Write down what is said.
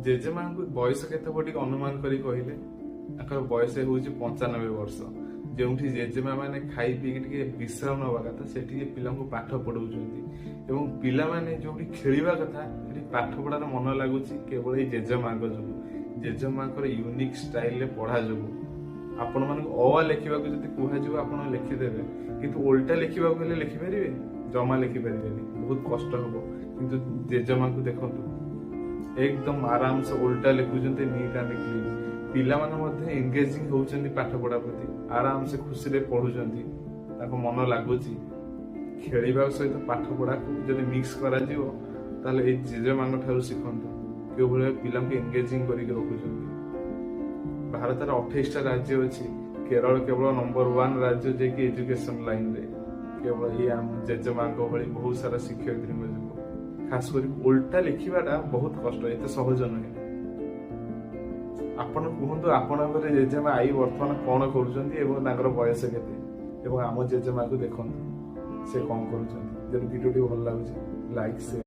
ଜେଜେମାଙ୍କୁ ବୟସ କେତେ ହବ ଟିକେ ଅନୁମାନ କରି କହିଲେ। ତାଙ୍କର ବୟସ ହେଉଛି 95 ବର୍ଷ। ଯେଉଁଠି ଜେଜେମା ମାନେ ଖାଇ ପିଇକି ଟିକେ ବିଶ୍ରାମ ନେବା କଥା, ସେଠି ପିଲାଙ୍କୁ ପାଠ ପଢଉଛନ୍ତି ଏବଂ ପିଲାମାନେ ଯୋଉଠି ଖେଳିବା କଥା, ସେଠି ପାଠ ପଢାରେ ମନ ଲାଗୁଛି କେବଳ ଏଇ ଜେଜେମାଙ୍କ ଯୋଗୁଁ, ଜେଜେମାଙ୍କର ୟୁନିକ୍ ଷ୍ଟାଇଲରେ ପଢା ଯୋଗୁଁ। ଆପଣମାନଙ୍କୁ ଅ ଆ ଲେଖିବାକୁ ଯଦି କୁହାଯିବ, ଆପଣ ଲେଖିଦେବେ, କିନ୍ତୁ ଓଲଟା ଲେଖିବାକୁ ହେଲେ ଲେଖିପାରିବେ? ଜମା ଲେଖିପାରିବେନି, ବହୁତ କଷ୍ଟ ହବ। କିନ୍ତୁ ଜେଜେମାଙ୍କୁ ଦେଖନ୍ତୁ, ଏକଦମ ଆରାମସେ ଓଲଟା ଲେଖୁଛନ୍ତି, ନିଟ୍ ଆଣ୍ଡ କ୍ଲିନ୍। ପିଲାମାନେ ମଧ୍ୟ ଏନଗେଜିଂ ହଉଛନ୍ତି ପାଠ ପଢା ପ୍ରତି, ଆରାମସେ ଖୁସିରେ ପଢୁଛନ୍ତି, ତାଙ୍କ ମନ ଲାଗୁଛି। ଖେଳିବା ସହିତ ପାଠ ପଢାକୁ ଯଦି ମିକ୍ସ କରାଯିବ, ତାହେଲେ ଏଇ ଜେଜେମାଙ୍କ ଠାରୁ ଶିଖନ୍ତୁ କେଉଁଭଳି ଭାବେ ପିଲାଙ୍କୁ ଏନଗେଜିଂ କରିକି ରଖୁଛନ୍ତି। ଭାରତରେ 28ଟା ରାଜ୍ୟ ଅଛି। କେରଳ କେବଳ ନମ୍ବର 1 ରାଜ୍ୟ, ଯିଏକି ଏଜୁକେସନ ଲାଇନରେ କେବଳ ଏଇ ଆମ ଜେଜେମାଙ୍କ ଭଳି ବହୁତ ସାରା ଶିକ୍ଷୟିତ୍ରୀଙ୍କ ଯୋଗୁଁ। ଖାସ କରି ଓଲଟା ଲେଖିବାଟା ବହୁତ କଷ୍ଟ, ଏତେ ସହଜ ନୁହେଁ। ଆପଣ କୁହନ୍ତୁ, ଆପଣଙ୍କର ଜେଜେମା ଆଈ ବର୍ତ୍ତମାନ କଣ କରୁଛନ୍ତି ଏବଂ ତାଙ୍କର ବୟସ କେତେ? ଏବଂ ଆମ ଜେଜେମାକୁ ଦେଖନ୍ତୁ, ସେ କଣ କରୁଛନ୍ତି। ଯଦି ଭିଡ଼ିଓଟି ଭଲ ଲାଗୁଛି, ଲାଇକ୍, ସେୟାର।